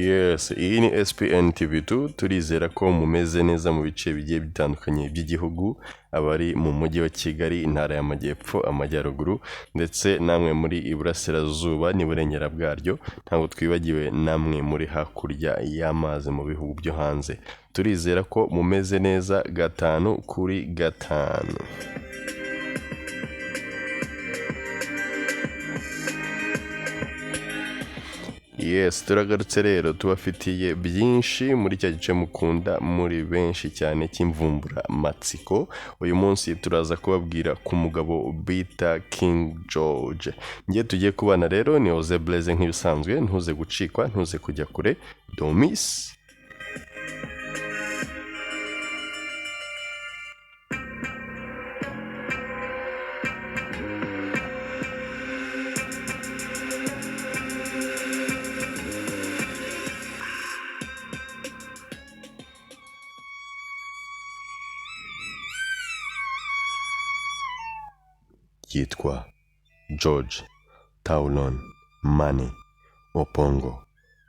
Yes, iyi ni SPN TV2. Turizera ko mumeze neza mu bice bigiye bitandukanye by'igihugu, abari mu mujyi wa Kigali, intara y'Amajyepfo, Amajyaruguru, ndetse namwe muri Iburasirazuba n'iburengera bwaryo. Ntabwo twibagiwe namwe muri hakurya y'amazi mu bihugu byo hanze. Turizera ko mumeze neza gatanu kuri gatanu. Yes, turagarutse rero, tubafitiye byinshi muri cya gice mukunda muri benshi cyane cy'imvumbura matsiko. Uyu munsi turaza kubabwira ku mugabo bita King George. Ngiye tugiye kubana rero ni Jose Blaise nk'ibisanzwe, ntuze gucikwa, ntuze kujya kure, don't miss. Yitwa George Taulon Mane Opongo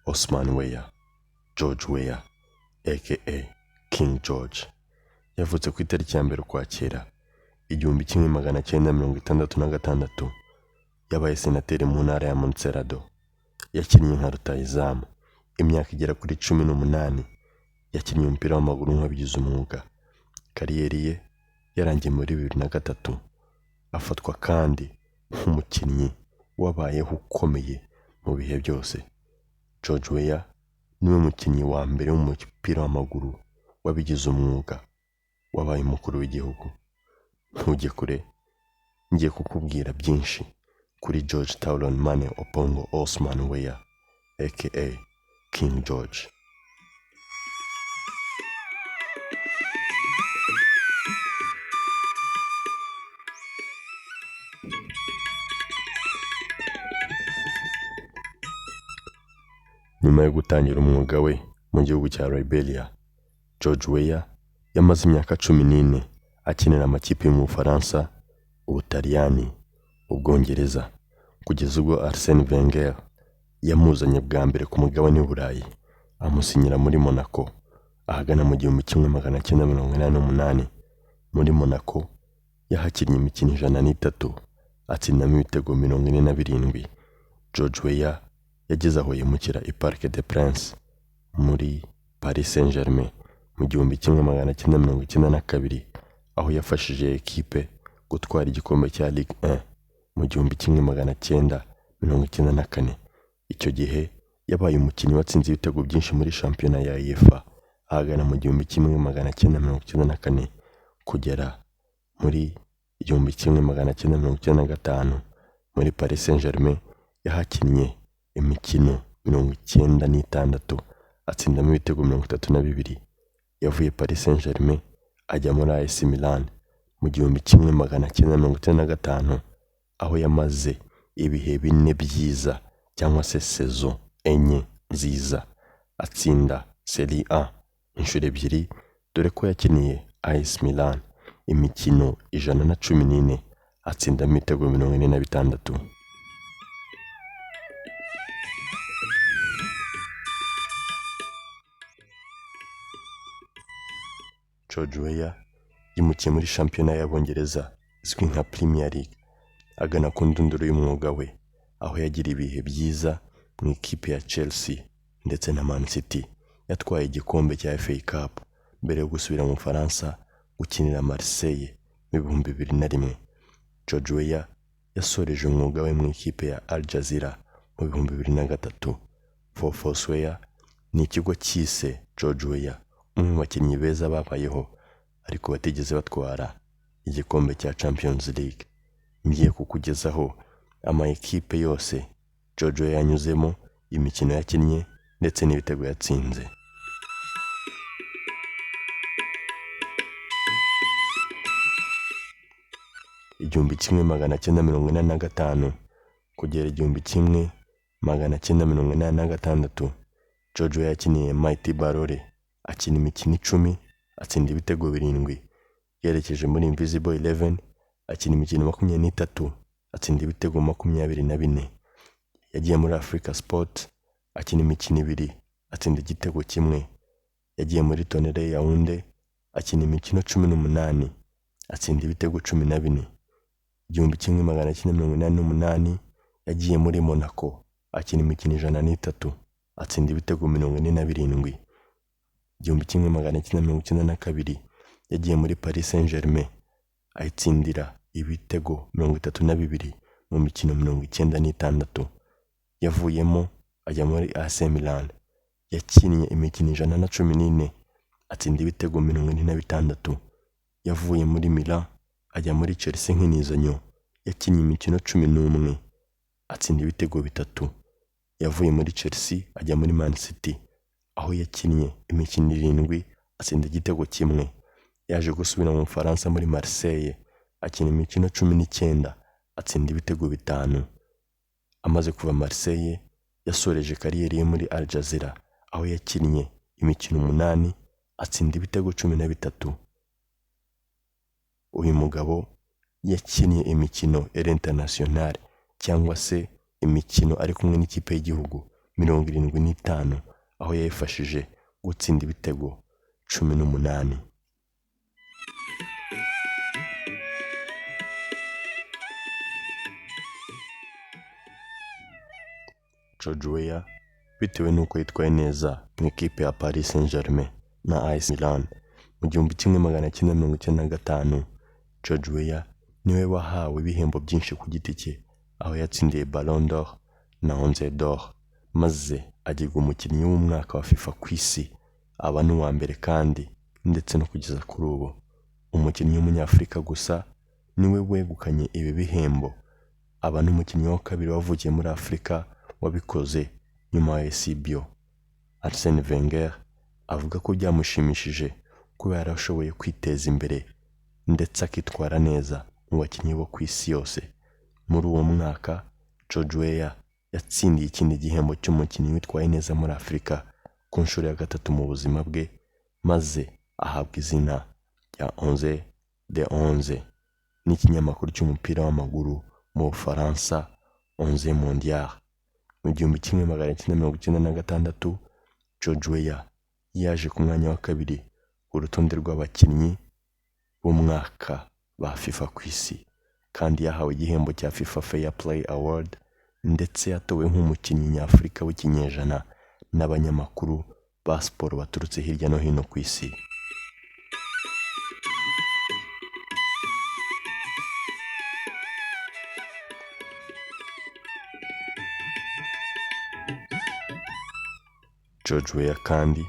Osman Weah, George Weah aka King George. Yavutse ku itariki ya 1 Ukwakira 1966. Yabaye senateri mu ntara ya Montserrado. Yakinnye nka rutahizamu imyaka igera kuri 18. Yakinnye umupira w'amaguru nk'uwabigize umwuga. Kariyeri ye yarangiye muri 2003. Afatwa kandi nk'umukinnyi wabayeho ukomeye mu bihe byose. George Weah niwe mukinnyi wa mbere w'umupira w'amaguru wabigize umwuga wabaye umukuru w'igihugu. Ntujye kure, ngiye kukubwira byinshi kuri George Taulon Mane Opongo Osman Weah aka King George. Nyuma yo gutangira umwuga we mu gihugu cya Liberia, George Weah yamaze imyaka 14 akinira amakipe yo mu Bufaransa, Ubutaliyani, Ubwongereza, kugeza ubwo Arsene Wenger yamuzanye bwa mbere ku mugabane w'Uburayi, amusinyira muri Monaco ahagana mu 1988. Muri Monaco yahakinnye imikino 103, atsindamo ibitego 47. George Weah yageze aho yimukira i Parc des Princes muri Paris Saint-Germain mu 1992, aho yafashije ekipe gutwara igikombe cya Ligue 1 mu 1994. Icyo gihe yabaye umukinnyi watsinze ibitego byinshi muri shampiyona ya UEFA ahagana mu 1994 kugera muri 1995. Muri Paris Saint-Germain yahakinnye imikino 96, atsindamo ibitego 32. Yavuye Paris Saint-Germain ajya muri AS Milan mu 1995, aho yamaze ibihe bine byiza cyangwa se saison 4 nziza, atsinda Serie A inshuro 2, dore ko yakiniye AS Milan imikino 114, atsindamo ibitego 46. George Weah yimukiye muri shampiyona y'Abongereza izwi nka Premier League, agana ku ndunduro y'umwuga we, aho yagiriye ibihe byiza mu ikipe ya Chelsea ndetse na Man City. Yatwaye igikombe cya FA Cup mbere yo gusubira mu Bufaransa gukinira Marseille mu 2001. George Weah yasoreje umwuga we mu ikipe ya Al Jazeera mu 2003. Fofosweya ni ikigo cyise George Weah umwe mu bakinnyi beza babayeho ariko batigeze batwara igikombe cya Champions League. Ngiye kukugezaho ama ekipe yose George Weah yanyuzemo, imikino yakinnye ndetse n'ibitego yatsinze. 1985 kugera 1986, George Weah yakiniye Mighty Barore, akina imikino 10, atsinda ibitego 7. Yerekeje muri Invisible 11, akina imikino 23, atsinda ibitego 24. Yagiye muri Africa Sport, akina imikino 2, atsinda igitego kimwe. Yagiye muri Tonnerre Yaounde akina imikino 18 atsinda ibitego 14. 1988 yagiye muri Monaco akina imikino 103 atsinda ibitego 47. 1992 yagiye muri Paris Saint-Germain ayitsindira ibitego 32 mu mikino 96. Yavuyemo ajya muri AC Milan, yakinnye imikino 114 atsinda ibitego 46. Yavuye muri Milan ajya muri Chelsea nk'inizanyo, yakinnye imikino 11 atsinda ibitego 3. Yavuye muri Chelsea ajya muri Man City aho yakinnye imikino 7 atsinda igitego kimwe. Yaje gusubira mu Bufaransa muri Marseille akina imikino 19 atsinda ibitego 5. Amaze kuva Marseille yasoreje kariyeri ye muri Al Jazeera aho yakinnye imikino 8 atsinda ibitego 13. Uyu mugabo yakinnye imikino international cyangwa se imikino ari kumwe n'ikipe y'igihugu 75 aho yayifashije gutsinda ibitego 18. George Weah bitewe n'uko yitwaye neza mu ikipe ya Paris Saint-Germain na AC Milan mu 1995, George Weah niwe wahawe ibihembo byinshi ku giti cye aho yatsindiye Ballon d'Or na Onze d'Or, maze agirwa umukinnyi w'umwaka wa FIFA ku isi, aba n'uwa mbere kandi ndetse no kugeza kuri ubu umukinnyi w'umunyafurika gusa niwe wegukanye ibi bihembo, aba n'umukinnyi wa kabiri wavukiye muri Afurika wabikoze nyuma ya Eusebio. Arsene Wenger avuga ko byamushimishije kuba yarashoboye kwiteza imbere ndetse akitwara neza mu bakinnyi bo ku isi yose. Muri uwo mwaka George Weah yatsindiye ikindi gihembo cy'umukinnyi witwaye neza muri Afurika ku nshuro ya 3 mu buzima bwe, maze ahabwa izina rya Onze de Onze n'ikinyamakuru cy'umupira w'amaguru mu Bufaransa Onze Mondial. Mu 1996 George Weah yaje ku mwanya wa 2 ku rutonde rw'abakinnyi b'umwaka ba FIFA ku isi, kandi yahawe igihembo cya FIFA Fair Play Award ndetse yatowe nk'umukinnyi nyafurika w'ikinyejana n'abanyamakuru ba siporo baturutse hirya no hino ku isi. George Weah kandi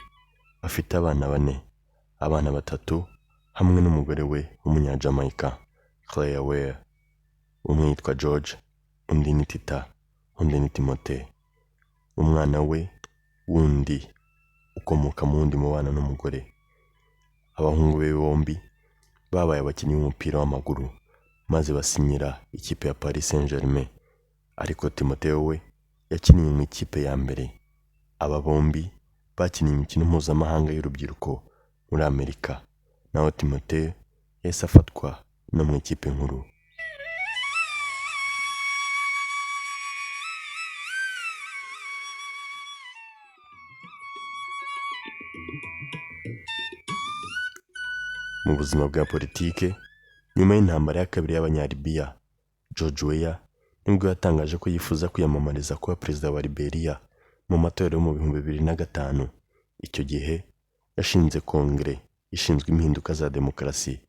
afite abana 4, abana 3 hamwe n'umugore we w'umunyajamaica Claire Weah. Umwe yitwa George, undi ni Tita, undi ni Timote. Umwana we wundi ukomoka mu wundi mubano n'umugore. Abahungu be bombi babaye abakinnyi b'umupira w'amaguru maze basinyira ikipe ya Paris Saint-Germain, ariko Timotheo we yakiniye mu ikipe ya mbere. Aba bombi bakinnye imikino mpuzamahanga y'urubyiruko muri Amerika, naho Timotheo yahise afatwa no mu ikipe nkuru. Mu buzima bwa politike, nyuma y'intambara ya kabiri y'Abanyalibiya, George Weah nibwo yatangaje ko yifuza kwiyamamariza kuba perezida wa Liberia mu matora yo mu 2005. Icyo gihe yashinze kongere ishinzwe impinduka za demokarasi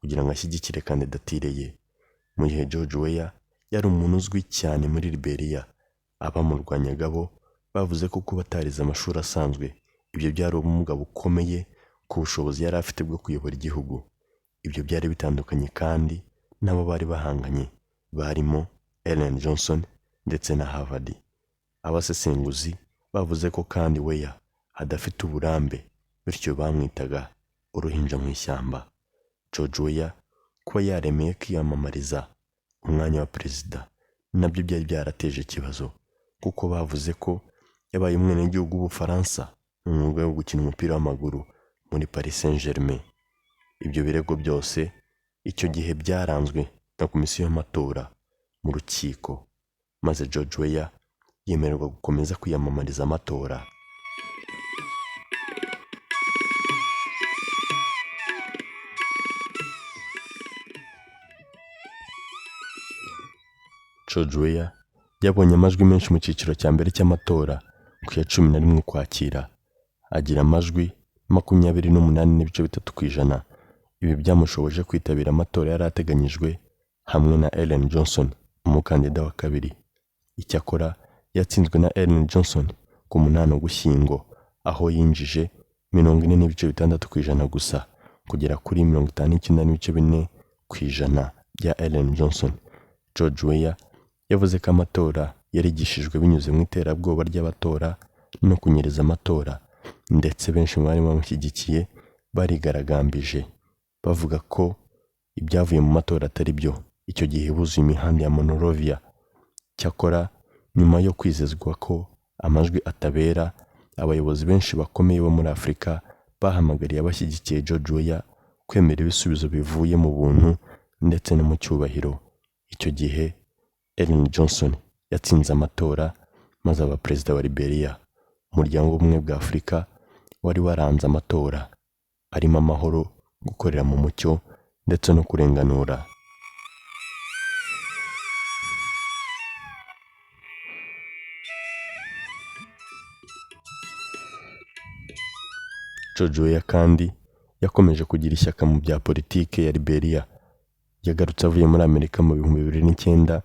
kugira ngo ashyigikire kandidatire ye. Mu gihe George Weah yari umuntu uzwi cyane muri Liberia, abamurwanyaga bo bavuze ko kuba atarize amashuri asanzwe ibyo byari ubumuga bukomeye ku bushobozi yari afite bwo kuyobora igihugu. Ibyo byari bitandukanye kandi n'abo bari bahanganye barimo Ellen Johnson ndetse na Harvard. Abasesenguzi bavuze ko kandi Weah adafite uburambe, bityo bamwitaga uruhinja mu ishyamba. George Weah kuba yaremeye kwiyamamariza umwanya wa perezida nabyo byari byarateje ikibazo, kuko bavuze ko yabaye umwenegihugu w'Ubufaransa mu mwuga wo gukina umupira w'amaguru muri Paris Saint-Germain. Ibyo birego byose icyo gihe byaranzwe na komisiyo y'amatora mu rukiko, maze George Weah yemererwa gukomeza kwiyamamariza amatora. George Weah yabonye amajwi menshi mu cyiciro cya mbere cy'amatora ku ya 11 Ukwakira, agira amajwi 28.3%. Ibi byamushoboje kwitabira amatora yari ateganyijwe hamwe na Ellen Johnson, umukandida wa kabiri. Icyakora yatsinzwe na Ellen Johnson ku 8 Ugushyingo, aho yinjije 40.6% gusa kugera kuri 59.4% bya Ellen Johnson. George Weah yavuze ko amatora yarigishijwe binyuze mu iterabwoba ry'abatora no kunyereza amatora, ndetse benshi mu bari bamushyigikiye barigaragambije bavuga ko ibyavuye mu matora atari byo. Icyo gihe buzuye imihanda ya Monrovia. Cyakora nyuma yo kwizezwa ko amajwi atabera, abayobozi benshi bakomeye bo muri Afurika bahamagariye abashyigikiye George Weah kwemera ibisubizo bivuye mu buntu ndetse no mu cyubahiro. Icyo gihe Ellen Johnson yatsinze amatora maze aba perezida wa Liberia. Umuryango w'Ubumwe bwa Afurika wari waranze amatora arimo amahoro, gukorera mu mucyo ndetse no kurenganura. George Weah kandi yakomeje kugira ishyaka mu bya politike ya Liberia. Yagarutse avuye muri Amerika mu 2009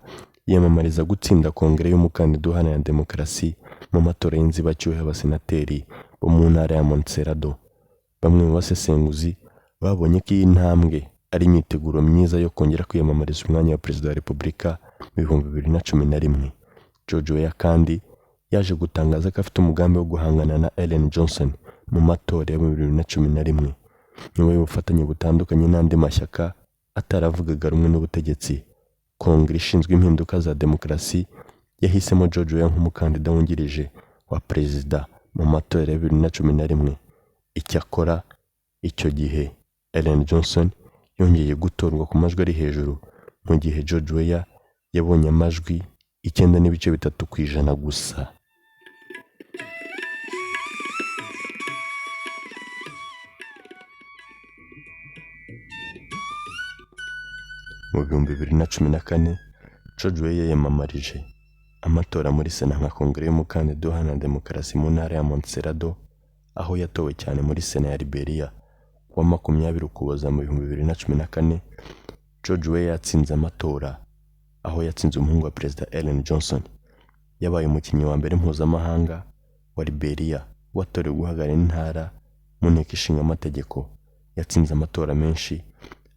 yiyamamariza gutsinda kongere y'umukandida uharanira demokarasi mu matora y'inzibacyuho y'abasenateri bo mu ntara ya Montserrado. Bamwe mu basesenguzi babonye ko iyi ntambwe ari imyiteguro myiza yo kongera kwiyamamariza umwanya wa perezida wa repubulika mu 2011. George Weah kandi yaje gutangaza ko afite umugambi wo guhangana na Ellen Johnson mu matora ya 2011, nyuma y'ubufatanye butandukanye n'andi mashyaka ataravugaga rumwe n'ubutegetsi. Kongere ishinzwe impinduka za demokarasi yahisemo George Weah nk'umukandida wungirije wa perezida mu matora ya 2011. Icyakora icyo gihe Ellen Johnson yongeye gutorwa ku majwi ari hejuru, mu gihe George Weah yabonye amajwi 9.3% gusa. Mu 2014 George Weah yiyamamarije amatora muri Sena nka kongere y'umukandida uharanira demokarasi mu ntara ya Montserrado, aho yatowe cyane muri Sena ya Liberia. Ku wa 20 Ukuboza mu 2014 George Weah yatsinze amatora, aho yatsinze umuhungu wa perezida Ellen Johnson. Yabaye umukinnyi wa mbere mpuzamahanga wa Liberia watorewe guhagararira intara mu nteko ishinga amategeko. Yatsinze amatora menshi,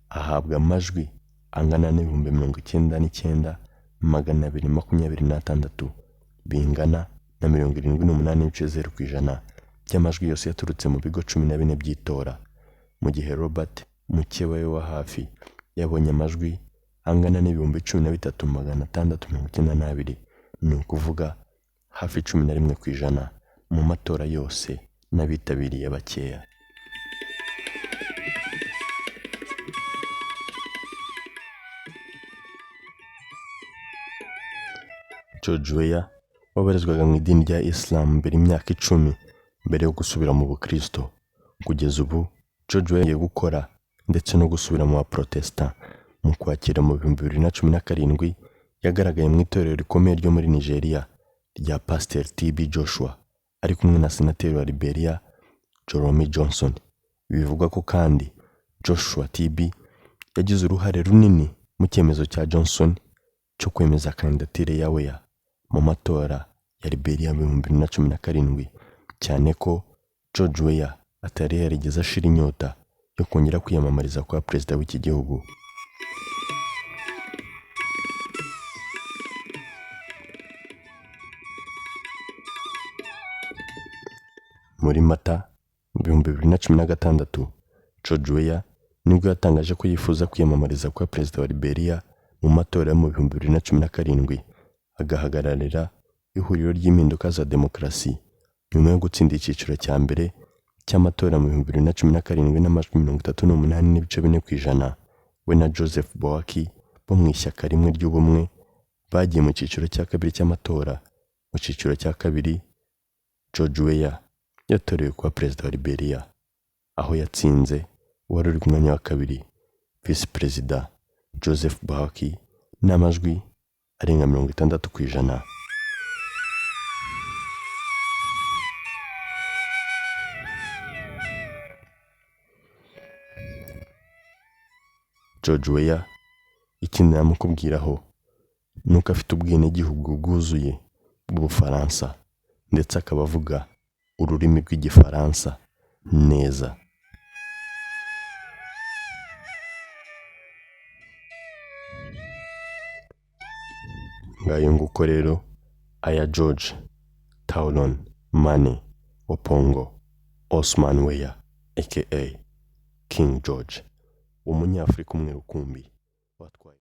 ahabwa amajwi angana n'99,226, bingana na 78.0% by'amajwi yose yaturutse mu bigo 14 by'itora, mu gihe Robert mukeba we wa hafi yabonye amajwi angana n'13,692, ni ukuvuga hafi 11% mu matora yose n'abitabiriye bakeya. George Weah wabarizwaga mu idini rya Islam mbere imyaka 10 mbere yo gusubira mu Bukristo. Kugeza ubu George Weah yagiye gukora ndetse no gusubira mu Baprotestant. Mu Kwakira mu 2017 yagaragaye mu itorero rikomeye ryo muri Nigeria rya Pasiteri TB Joshua, ari kumwe na Senateri wa Liberia Jerome Johnson. Bivugwa ko kandi Joshua TB yagize uruhare runini mu cyemezo cya Johnson cyo kwemeza kandidatire ya Weah mu matora ya Liberia mu 2017, cyane ko George Weah atari yarigeze ashira inyota yo kongera kwiyamamariza kuba perezida w'iki gihugu. Muri Mata mu 2016 George Weah nibwo yatangaje ko yifuza kwiyamamariza kuba perezida wa Liberia mu matora yo mu 2017, agahagararira ihuriro ry'impinduka za demokarasi, nyuma yo gutsinda icyiciro cya mbere cy'amatora mu 2017 n'amajwi 38.4%. We na Joseph Boakai bo mu ishyaka rimwe ry'ubumwe bagiye mu cyiciro cya kabiri cy'amatora. Mu cyiciro cya kabiri George Weah yatorewe kuba perezida wa Liberia, aho yatsinze uwari uri ku mwanya wa kabiri, visi perezida Joseph Boakai, n'amajwi arenga 60%. George Weah ikindi namukubwiraho ni uko afite ubwenegihugu bwuzuye bw'Ubufaransa ndetse akaba avuga ururimi rw'Igifaransa neza. Ngayo nguko rero aya George Tauron Mane Opongo Osman Weah aka King George, umunyafurika umwe rukumbi watwaye